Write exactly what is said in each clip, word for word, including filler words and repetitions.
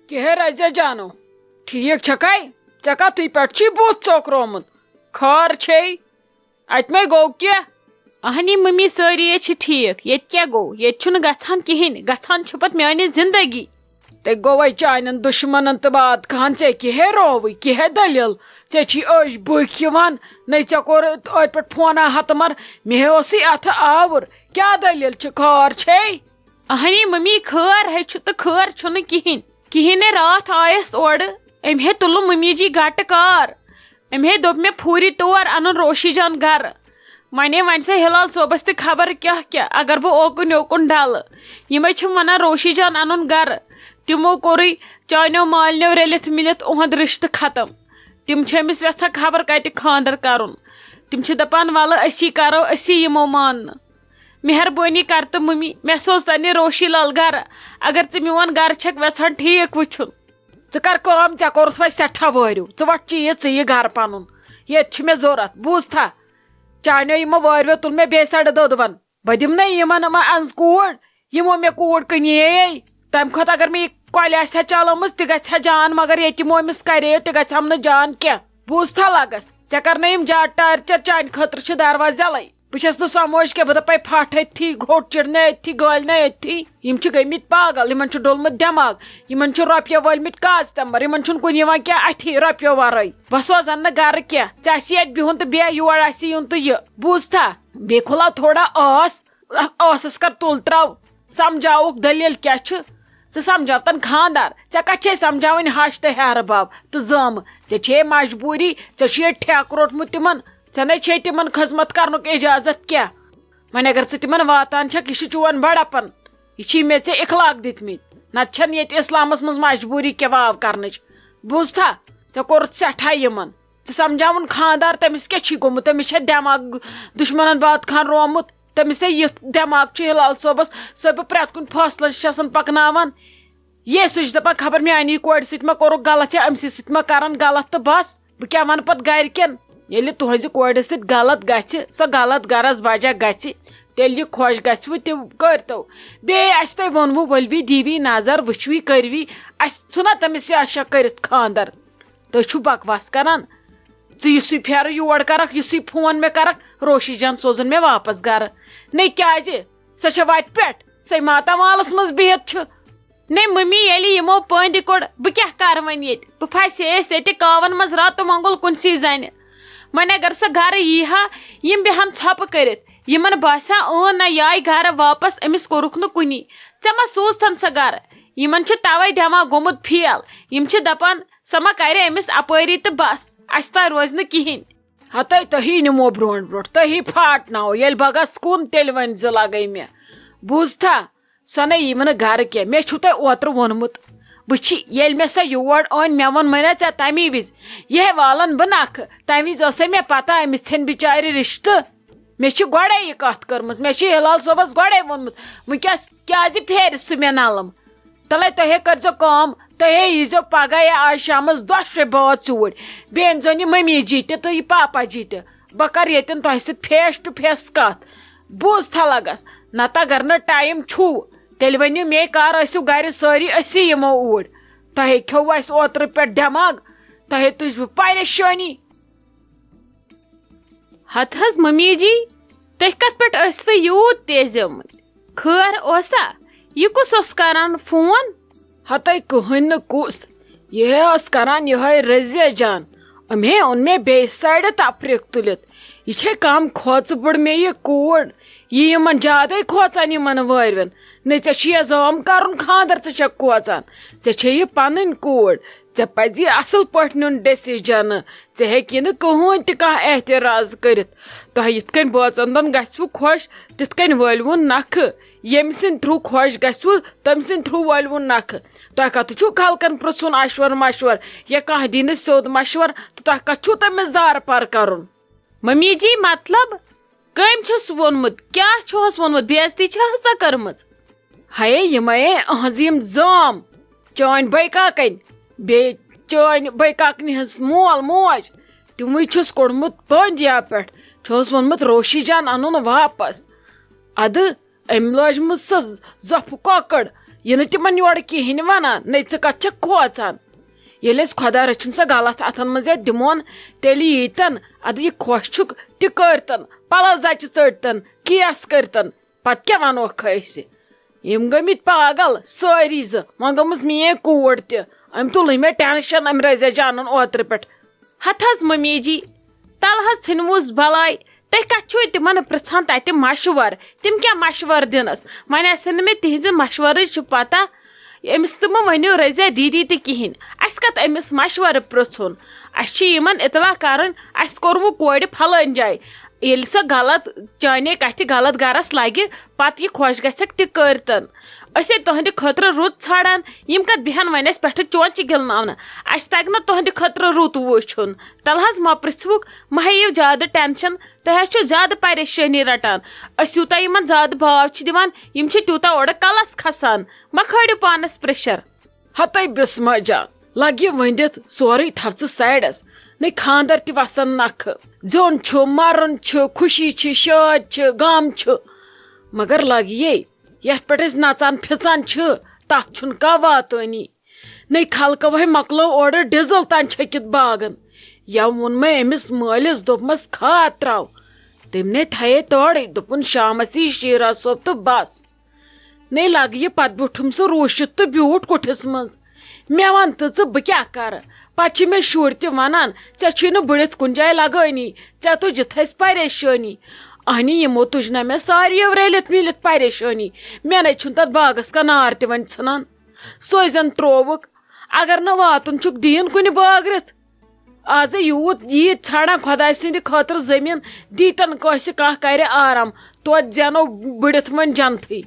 کیٛاہ ہے رضیہ جانو، ٹھیٖک چھکھے؟ ژےٚ کتھٕے پٮ۪ٹھ چھی بُتھ ژوکرومُت؟ خٲر چھے؟ اتہِ مے گوٚو کینٛہہ؟ اہنی ممی، سٲری حظ چھِ ٹھیٖک۔ ییٚتہِ کیٛاہ گوٚو؟ ییٚتہِ چھُنہٕ گژھان کِہیٖنۍ۔ گژھان چھُ پتہٕ میٛانہِ زندگی۔ تہٕ گوٚوَے چانٮ۪ن دُشمنن تہٕ باد خان، ژےٚ کیٛاہ ہے رووٕے، کیٛاہ ہے دٔلیٖل؟ ژےٚ چھی أچھ بٕکھۍ یِوان، نے ژےٚ کوٚر أتھۍ پٮ۪ٹھ فونا ہتہٕ مر، مےٚ ہے اوسُے اتھٕ آوُر۔ کیٛاہ دٔلیٖل چھِ، خٲر چھے؟ اہنی ممی، خٲر ہے چھُ تہٕ خٲر چھُنہٕ کِہیٖنۍ، کِہیٖنۍ نے۔ راتھ آیس اورٕ، أمۍ ہے تُلُم ممی جی گٹہٕ کار۔ أمۍ ہے دوٚپ مےٚ پھوٗری تور انُن روشی جان گرٕ۔ ونے وۄنۍ سا ہلال صٲبس تہِ خبر کیٛاہ کیٛاہ، اگر بہٕ اوکُن یوکُن ڈلہٕ۔ یِمے چھِم ونان روشی جان انُن گرٕ۔ تِمو کوٚرُے چانیو مالنیو رٔلِتھ مِلِتھ اُہُنٛد رشتہٕ ختم۔ تِم چھِ أمِس یژھان خبر کتہِ خانٛدر کرُن۔ تِم چھِ دپان، ولہٕ أسی کرو، أسی یِمو ماننہٕ۔ مہربٲنی کر تہٕ ممی، مےٚ سوز تنہِ روشی لال گرٕ، اگر ژٕ میون گرٕ چھکھ یژھان ٹھیک وٕچھُن۔ ژٕ کر کٲم، ژےٚ کوٚرُتھ وۄنۍ سٮ۪ٹھاہ وٲرِو، ژٕ وۄتھ چیٖز، ژٕ یہِ گرٕ پنُن، ییٚتہِ چھِ مےٚ ضوٚرتھ۔ بوٗزتھا؟ چانیو یِمو وٲرویو تُل مےٚ بیٚیہِ سایڈٕ دٔدوَن۔ بہٕ دِمہٕ نہٕ یِمن وۄنۍ انٛز کوٗر، یِمو مےٚ کوٗر کٕنیے۔ تمہِ کھۄتہٕ اگر مےٚ یہِ کۄلہِ آسہِ ہا چلٲمٕژ، تہِ گژھِ ہا جان، مگر ییٚتہِ یِمو أمِس کرے، تہِ گژھِ ہم نہٕ جان کینٛہہ۔ بوٗزتھا لگس، ژےٚ کرنٲیِم زیادٕ ٹارچر، چانہِ خٲطرٕ چھِ دروازٕ یلے۔ بہٕ چھَس نہٕ سۄ موج کینٛہہ، بہٕ دَپَے پھَٹھ أتھی، گوٚٹ چِڑنَے أتھی، گٲلۍ نَے أتھی۔ یِم چھِ گٔمٕتۍ پاگل، یِمَن چھُ ڈوٚلمُت دٮ۪ماغ، یِمَن چھِ رۄپیہِ وٲلمٕتۍ کاز تٮ۪مبَر، یِمَن چھُنہٕ کُنہِ یِوان کینٛہہ اَتھی رۄپیو وَرٲے۔ بہٕ سوزَن نہٕ گَرٕ کینٛہہ، ژےٚ آسی اَتہِ بِہُن تہٕ بیٚہہ، یور آسی یُن تہٕ یہِ۔ بوٗزتھا؟ بیٚیہِ کھُلاو تھوڑا ٲس، اَتھ ٲسَس کر تُل ترٛاو، سَمجھاوُکھ دٔلیٖل کیٛاہ چھِ۔ ژٕ سمجھاو تن خاندار، ژےٚ کتھ چھے سمجھاوٕنۍ ہش تہٕ ہیہرٕ بب تہٕ زٲمہٕ؟ ژےٚ چھے مجبوٗری، ژےٚ چھُے ییٚتہِ ٹھیکہٕ روٚٹمُت تِمن، ژےٚ نے چھے تِمن خدمت کرنُک اجازت کینٛہہ۔ وۄنۍ اگر ژٕ تِمن واتان چھکھ، یہِ چھُ چون بڑپن، یہِ چھی مےٚ ژےٚ اخلاق دِتمٕتۍ، نتہٕ چھنہٕ ییٚتہِ اسلامس منٛز مجبوٗری کینٛہہ واو کرنٕچ۔ بوٗزتھا؟ ژےٚ کوٚرُتھ سٮ۪ٹھاہ یِمن۔ ژٕ سمجھاوُن خاندار، تٔمِس کیٛاہ چھی گوٚمُت؟ تٔمِس چھا دٮ۪ماغ دُشمنن باد خان رومُت؟ تٔمِس ہے یُتھ دٮ۪ماغ چھُ ہلال صٲبس، سُہ بہٕ پرٛٮ۪تھ کُنہِ فٲصلس چھِ آسان پکناوان۔ یے سُہ چھُ دپان، خبر میٛانی کورِ سۭتۍ ما کوٚرُکھ غلط یا أمۍ سٕے سۭتۍ ما کرن غلط، تہٕ بس۔ بہٕ کیٛاہ ونہٕ پتہٕ گرِکٮ۪ن؟ ییٚلہِ تُہنٛزِ کورِ سۭتۍ غلط گژھِ، سۄ غلط غرض بجا گژھِ، تیٚلہِ یہِ خۄش گژھِوٕ تہِ کٔرۍتو۔ بیٚیہِ آسہِ تۄہہِ ووٚنمُت، ؤلوی دیٖوی نظر، وٕچھوی کٔروی، اسہِ ژھُنا تٔمِس یہِ عشق کٔرِتھ خانٛدر؟ تُہۍ چھِو بکواس کران۔ ژٕ یُسٕے پھیرٕ یور کرکھ، یُسٕے فون مےٚ کرکھ، روشی جان سوزُن مےٚ واپس گرٕ۔ نے کیازِ؟ سۄ چھےٚ وتہِ پٮ۪ٹھ، سۄے ماتامالس منٛز بِہِتھ چھِ۔ نے ممی، ییٚلہِ یِمو پٲنٛدِ کوٚڑ، بہٕ کیٛاہ کرٕ وۄنۍ ییٚتہِ؟ بہٕ پھسے یس ییٚتہِ کاون منٛز راتہٕ مۄنگُل کُنسٕے زنہِ۔ وۄنۍ اگر سۄ گرٕ یی ہا، یِم بیہن ژھۄپہٕ کٔرِتھ۔ یِمن باسہِ ہا، اۭں، نہ، یہِ آیہِ گرٕ واپس، أمِس کوٚرُکھ نہٕ کُنی۔ ژےٚ ما سوٗزتھن سۄ گرٕ؟ یِمن چھُ توے دٮ۪ماغ گوٚمُت فیل۔ یِم چھِ دپان، سۄ ما کرِ أمِس اپٲری تہٕ بس، اسہِ تام روزِ نہٕ کِہینۍ۔ ہتے تُہی نِمو برونٛٹھ برونٛٹھ، تُہی پھاٹناوو۔ ییٚلہِ بہٕ گژھٕ کُن، تیٚلہِ ؤنۍ زِ لگے مےٚ۔ بوٗزتھا؟ سۄ نے یی نہٕ گرٕ کینٛہہ۔ مےٚ چھُو تۄہہِ اوترٕ ووٚنمُت۔ بہٕ چھی، ییٚلہِ مےٚ سۄ یور أنۍ، مےٚ ووٚن، مےٚ نا ژےٚ تَمی وِزِ، یِہے والن بہٕ نکھٕ۔ تَمہِ وِزِ ٲسے مےٚ پتہ، أمِس ژھیٚن بِچارِ رِشتہٕ۔ مےٚ چھِ گۄڈے یہِ کتھ کٔرمٕژ، مےٚ چھِ ہلال صٲبس گۄڈے ووٚنمُت۔ وۄنۍ کیٛاہ، کیٛازِ پھیرِ سُہ مےٚ نلم؟ تَلے تُہے کٔرۍزیو کٲم، تُہے ییٖزیو پگاہ یا آز شامس دۄشوے بٲژ ژوٗرۍ۔ بیٚیہِ أنۍزیون یہِ ممی جی تہِ تہٕ یہِ پاپا جی تہِ۔ بہٕ کرٕ ییٚتٮ۪ن تۄہہِ سۭتۍ face to face کتھ۔ بوٗزتھا لگس، نتہٕ اگر نہٕ ٹایم چھُو، تیٚلہِ ؤنِو مے، کر ٲسِو گرِ سٲری، أسی یِمو اوٗرۍ۔ تۄہے کھیوٚو اسہِ اوترٕ پٮ۪ٹھ دٮ۪ماغ، تۄہے تُجوٕ پریشٲنی۔ ہتہٕ حظ ممی جی، تُہۍ کتھ پٮ۪ٹھ ٲسوٕ یوٗت تیزیمٕتۍ؟ خٲر اوسا؟ یہِ کُس اوس کران فون؟ ہتے کٕہٕنۍ نہٕ کُس، یہِ ہے ٲس کران یِہے رضیہ جان۔ أمۍ ہے اوٚن مےٚ بیٚیہِ سایڈٕ تفریٖق تُلِتھ۔ یہِ چھے کم کھوژٕ بٔڑ مےٚ یہِ کوٗر، یہِ یِمن زیادَے کھوژان یِمن وٲرۍوٮ۪ن۔ نہ ژےٚ چھُے عزام کرُن خانٛدر، ژٕ چھکھ کھوژان۔ ژےٚ چھے یہِ پنٕنۍ کوٗر، ژےٚ پزِ یہِ اصل پٲٹھۍ نیُن decision۔ ژےٚ ہیٚکہِ نہٕ کٕہٕنۍ تہِ کانٛہہ اعتراض کٔرِتھ۔ تۄہہِ یِتھ کٔنۍ بٲژن دۄن گژھِوٕ خۄش، تِتھ کٔنۍ وٲلۍوُن نکھٕ۔ ییٚمہِ سٕنٛدِ through خۄش گژھِوٕ، تٔمۍ سٕنٛدِ through وٲلۍوُن نکھٕ۔ تۄہہِ کتھ چھُو خلقن پرژھُن اشور مشور، یا کانٛہہ دِنہٕ سیوٚد مشور، تہٕ تۄہہِ کتھ چھُو تٔمِس زارٕ پار کرُن؟ ممی جی، مطلب، کٔمۍ چھُس ووٚنمُت؟ کیٛاہ چھُہس ووٚنمُت؟ بے عزتی چھا ہسا کٔرمٕژ؟ ہیے، یِمے اہنٛز یِم زام، چٲنۍ بٲے کاکَنۍ، بیٚیہِ چٲنۍ بٲے کاکنہِ ہٕنٛز مول موج، تِموٕے چھُس کوٚڑمُت پٲنٛدیا پٮ۪ٹھ، چھُہس ووٚنمُت روشی جان اَنُن واپس۔ اَدٕ أمۍ لٲجمٕژ سۄ زۄپھٕ کۄکٕر، یہِ نہٕ تِمن یورٕ کِہینۍ ونان، نَے ژٕ کتھ چھکھ کھوژان؟ ییٚلہِ أسۍ خۄدا رٔچھِن سۄ غلط اتھن منٛز یتھ دِمون، تیٚلہِ ییٖتن، ادٕ یہِ خۄش چھُکھ تہِ کٔرتن، پلو زچہِ ژٔٹتن، کیس کٔرتن، پتہٕ کیٛاہ ونوکھ أسۍ؟ یِم گٔمٕتۍ پاگل سٲری زٕ، وۄنۍ گٔمٕژ میٲنۍ کوٗر تہِ۔ أمۍ تُلٕے مےٚ ٹینشن أمۍ رضیہ جانن اوترٕ پٮ۪ٹھ۔ ہتہٕ حظ ممی جی، تلہٕ حظ ژھٕنوُس بلاے۔ تُہۍ کتھ چھِو تِمن پرژھان تتہِ مشورٕ؟ تِم کیٛاہ مشورٕ دِنس؟ وۄنۍ آسن نہٕ مےٚ تِہنٛزِ مشورٕچ پتہ۔ أمِس تہِ مہ ؤنِو رضیہ دیدی تہِ کِہینۍ۔ اسہِ کتھ أمِس مشورٕ پرژھُن؟ اسہِ چھِ یِمن اطلاع کرٕنۍ، اسہِ کوٚروُ کورِ فلٲنۍ جایہِ۔ ییٚلہِ سۄ غلط، چانے کتھِ غلط گرس لگہِ، پتہٕ یہِ خۄش گژھٮ۪کھ تہِ کٔرتن۔ أسۍ ہے تُہنٛدِ خٲطرٕ رُت ژھانڈان، یِم کتھ بیہن وۄنۍ اسہِ پٮ۪ٹھٕ چونچہِ گِلناونہٕ؟ اسہِ تگہِ نہٕ تُہنٛدِ خٲطرٕ رُت وُچھُن۔ تلہٕ حظ مہ پرژھوُکھ، مہ ہیٚیِو زیادٕ ٹینشن، تُہۍ حظ چھِو زیادٕ پریشٲنی رٹان۔ أسۍ یوٗتاہ یِمن زیادٕ باو چھِ دِوان، یِم چھِ تیوٗتاہ اورٕ کلس کھسان۔ مہ کھٲلِو پانس پریشر۔ ہتے بسمہ جان، لگہِ ؤنِتھ سورُے تھاو ژٕ سایڈس، نے خاندر تہِ وسن نکھٕ۔ زیُن چھُ، مرُن چھُ، خوشی چھِ، شٲدۍ چھِ، غم چھُ، مگر لگہِ یے یتھ پٮ۪ٹھ أسۍ نژان پھِژان چھِ، تتھ چھُنہٕ کانٛہہ واتٲنی۔ نے خلقو ہے مۄکلٲو اورٕ ڈیزل تام چھٔکِتھ باغن۔ یا ووٚن مےٚ أمِس مٲلِس، دوٚپمس، کھاد تراو۔ تٔمۍ نے تھایے تورے، دوٚپُن، شامس یی شیرا صٲب تہٕ بس۔ نے لگہٕ یہِ پتہٕ بیوٗٹھُم سُہ روٗشِتھ تہٕ بیوٗٹھ کُٹھِس منٛز۔ مےٚ وَن تہٕ ژٕ، بہٕ کیٛاہ کَرٕ؟ پتہٕ چھِ مےٚ شُرۍ تہِ وَنان، ژےٚ چھُے نہٕ بٔڑِتھ کُنہِ جایہِ لگٲنی، ژےٚ تُجِتھ اَسہِ پریشٲنی۔ اہنی، یِمو تُج نہ مےٚ ساروِیو رٔلِتھ مِلِتھ پریشٲنی۔ مےٚ نے چھُنہٕ تَتھ باغس کانٛہہ نار تہِ وۄنۍ ژھٕنان۔ سوزن ترووُکھ، اگر نہٕ واتُن چھُکھ دیٖن کُنہِ بٲگرِتھ۔ آزے یوٗت ییٖتۍ ژھانڈان خۄداے سٕنٛدِ خٲطرٕ زٔمیٖن، دیٖتن کٲنٛسہِ، کانٛہہ کرِ آرام، توتہِ زینو بٔڑِتھ وۄنۍ جنتھٕے۔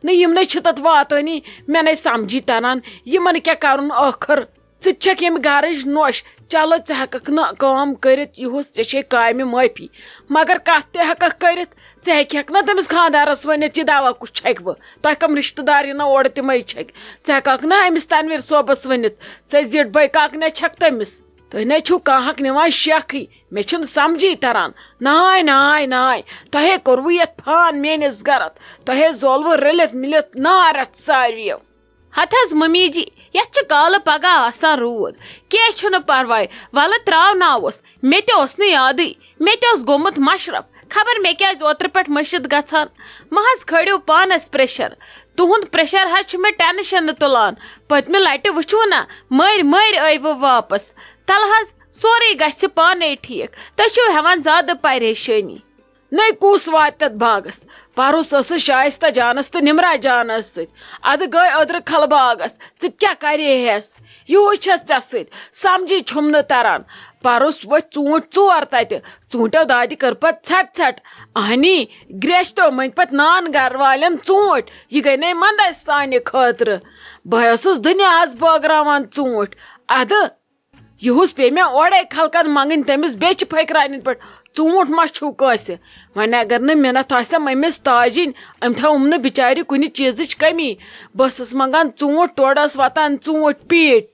نہ، یِم نے چھِ تتھ واتٲنی، مےٚ نے سمجھی تران، یِمن کیٛاہ کرُن ٲخٕر؟ ژٕ تہِ چھکھ ییٚمہِ گرٕچ نوش، چلو ژٕ ہٮ۪ککھ نہٕ کٲم کٔرِتھ، یِہُس ژےٚ چھے کامہِ معٲفی، مگر کتھ تہِ ہٮ۪ککھ کٔرِتھ۔ ژٕ ہیٚکہِ ہٮ۪کھ نا تٔمِس خانٛدارس ؤنِتھ، یہِ دوا کُس چھکہِ بہٕ؟ تۄہہِ کم رشتہٕ دار یِنو اورٕ، تِمے چھکہِ۔ ژٕ ہٮ۪ککھ نا أمِس تنویر صٲبس ؤنِتھ، ژےٚ زِٹھ بٲے کاکنہِ چھکھ تٔمِس؟ تُہۍ نے چھِو کانٛہہ حق نِوان شیخٕے، مےٚ چھُنہٕ سمجھی تران۔ ناے، ناے، ناے، تۄہے کوٚروٕ یتھ فان میٲنِس گرس، تۄہے زولوٕ رٔلِتھ مِلِتھ نارتھ ساروِیو۔ ہتہٕ حظ ممی جی، یتھ چھِ کالہٕ پگاہ آسان روٗد۔ کینٛہہ چھُنہٕ پرواے، ولہٕ تراوناوُس۔ مےٚ تہِ اوس نہٕ یادٕے، مےٚ تہِ اوس گوٚمُت مشرف۔ خبر مےٚ کیازِ اوترٕ پٮ۪ٹھ مٔشِتھ گژھان۔ مہ حظ کھٲلِو پانس پریشر۔ تُہُنٛد پریشر حظ چھُ مےٚ ٹینشن تُلان۔ پٔتمہِ لٹہِ وٕچھوٕ نا، مٔرۍ مٔرۍ ٲیوٕ واپس۔ تلہٕ حظ، سورُے گژھِ پانے ٹھیک۔ تُہۍ چھِو ہٮ۪وان زیادٕ پریشٲنی۔ نے کُس واتہِ تتھ باغس؟ پروس ٲسٕس شایستہ جانس تہٕ نمرا جانس سۭتۍ۔ ادٕ گٔے أدرٕ کھلہٕ باغس۔ ژٕ تہِ کیٛاہ کرے ہٮ۪س؟ یِہُس چھس ژےٚ سۭتۍ۔ سمجھی چھُم نہٕ تران۔ پروس ؤتھۍ ژوٗنٹھۍ ژور تتہِ۔ ژوٗنٹھیو دادِ کٔر پتہٕ ژھٹ ژھٹ۔ اہنی، گریستیو مٔنگۍ پتہٕ نان گرٕ والٮ۪ن ژوٗنٹھۍ۔ یہِ گٔے نے مندے سانہِ خٲطرٕ۔ بہٕ ٲسٕس دُنیاہس بٲگراوان ژوٗنٹھۍ۔ ادٕ یِہُس پیٚیہِ مےٚ اورَے خلقن منٛگٕنۍ تٔمِس بیٚچھِ پھٔکراونہِ پٮ۪ٹھ، ژوٗنٛٹھ ما چھُو کٲنٛسہِ؟ وۄنۍ اگر نہٕ مِنَتھ آسٮ۪م أمِس تاجِنۍ، أمۍ تھٲوٕم نہٕ بِچارِ کُنہِ چیٖزٕچ کٔمی۔ بہٕ ٲسٕس منٛگان ژوٗنٛٹھ، تورٕ ٲس واتان ژوٗنٛٹھ پیٖٹۍ۔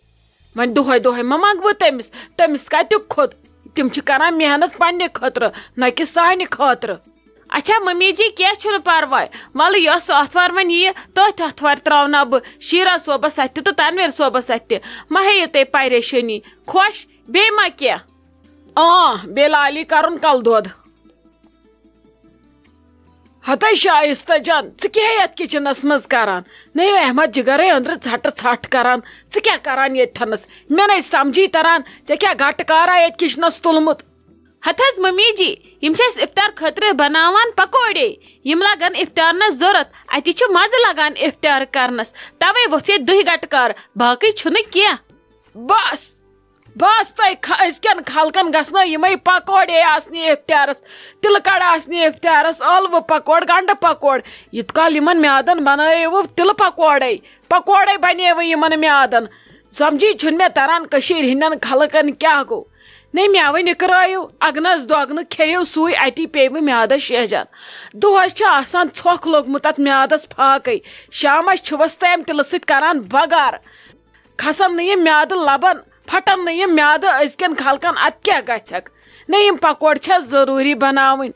وۄنۍ دۄہَے دۄہَے ما منٛگہٕ بہٕ تٔمِس؟ تٔمِس کَتیُک کھوٚت؟ تِم چھِ کران محنت پننہِ خٲطرٕ، نہ کہِ سانہِ خٲطرٕ۔ اچھا ممی جی، کینٛہہ چھُنہٕ پرواے۔ وَلہٕ یۄس آتھوار وۄنۍ یِیہِ، تٔتھۍ آتھوارِ ترٛاوناو بہٕ شیٖرا صٲبَس اَتھِ تہِ تہٕ تنویر صٲبَس اَتھِ تہِ۔ مہ ہیٚیِو تُہۍ پریشٲنی۔ خۄش، بیٚیہِ ما کینٛہہ؟ آ، بیٚیہِ لالی کرُن کلہٕ دود۔ ہتے شایستہ جان، ژٕ کیٛاہ یتھ کچنس منٛز کران؟ نے احمد جگرے أنٛدرٕ ژھٹہٕ ژھٹھ کران۔ ژٕ کیٛاہ کران ییٚتھنس؟ مےٚ نے سمجھی تران، ژےٚ کیٛاہ گٹہٕ کارا ییٚتہِ کچنس تُلمُت؟ ہتہٕ حظ ممی جی، یِم چھِ أسۍ افطار خٲطرٕ بناوان پکوڑے۔ یِم لگن افطارنس ضروٗرت۔ اتی چھُ مزٕ لگان افطار کرنس۔ توے ووٚتھ ییٚتہِ دُہہِ گٹہٕ کار، باقٕے چھُنہٕ کینٛہہ۔ بس، بس تۄہہِ خ-، أزکٮ۪ن خلقن گژھنو یِمے پکوڑے آسنہِ افطارس، تِلہٕ کڑ آسنہِ افطارس، ٲلوٕ پکوڑ، گنڈٕ پکوڑ۔ یوٗت کال یِمن میادن بنٲیِو تِلہٕ پکوڑے، پکوڑے بنیوٕ یِمن میادن۔ سمجھی چھُنہٕ مےٚ تران کٔشیٖرِ ہٕنٛدٮ۪ن خلقن کیٛاہ گوٚو۔ نے میوٕ نِکرٲیِو، اگنس دۄگنہٕ کھیٚیِو سُے، اتی پیٚیہِ میادس شیہجان۔ دۄہس چھِ آسان ژھۄکھ لوٚگمُت اتھ میادس فاقے، شامس چھِوس تمہِ تِلہٕ سۭتۍ کران بغار۔ کھسن نہٕ یِم میادٕ لبن، پھٹن نہٕ یِم میادٕ أزکٮ۪ن خلقن، اتھ کیٛاہ گژھٮ۪کھ؟ نہ یِم پکوڑ چھا ضروٗری بناوٕنۍ،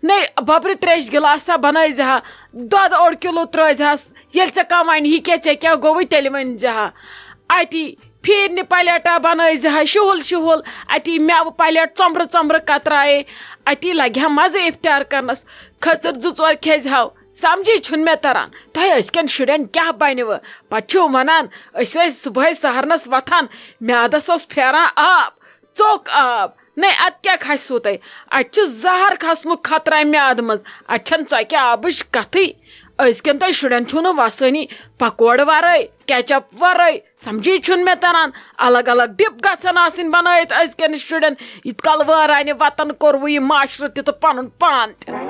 نے، ببرِ تریش گِلاسا بنٲے زِ ہا، دۄد اوٚڑ کِلوٗ ترٲے زِ ہس۔ ییٚلہِ ژےٚ کانٛہہ ونہِ، یہِ کیٛاہ، ژےٚ کیٛاہ گوٚوُے، تیٚلہِ ؤنۍ زِ ہا۔ اتی پھیٖرنہِ پلیٹا بنٲے زِ ہا، شُہُل شُہُل۔ اتی مٮ۪وٕ پلیٹ ژۄمبرٕ ژۄمبرٕ کترایے۔ اتی لگہِ ہا مزٕ افطار کرنس۔ کھٔزٕر زٕ ژور کھیٚزِ ہاو۔ سمجھی چھُنہٕ مےٚ تران، تۄہہِ أزکٮ۪ن شُرٮ۪ن کیٛاہ بنہِ وٕ؟ پتہٕ چھِو ونان، أسۍ ٲسۍ صبحٲے سحرنس وۄتھان، میادس اوس پھیران آب، ژوٚک آب۔ نے، اتہِ کیٛاہ کھسہِ سُہ تۄہہِ؟ اتہِ چھُ زہر کھسنُک خطرہ میادٕ منٛز، اتہِ چھنہٕ ژۄکہِ آبٕچ کتھٕے۔ أزکٮ۪ن تۄہہِ شُرٮ۪ن چھُو نہٕ وسٲنی، پکوڑٕ ورٲے، کیچپ ورٲے، سمجھی چھُنہٕ مےٚ تران۔ الگ الگ ڈِپ گژھن آسٕنۍ بنٲیِتھ أزکٮ۪ن شُرٮ۪ن، یِتھ کل وٲرانہِ وطن کوٚروٕ یہِ معاشرٕ تہِ تہٕ پنُن پان تہِ۔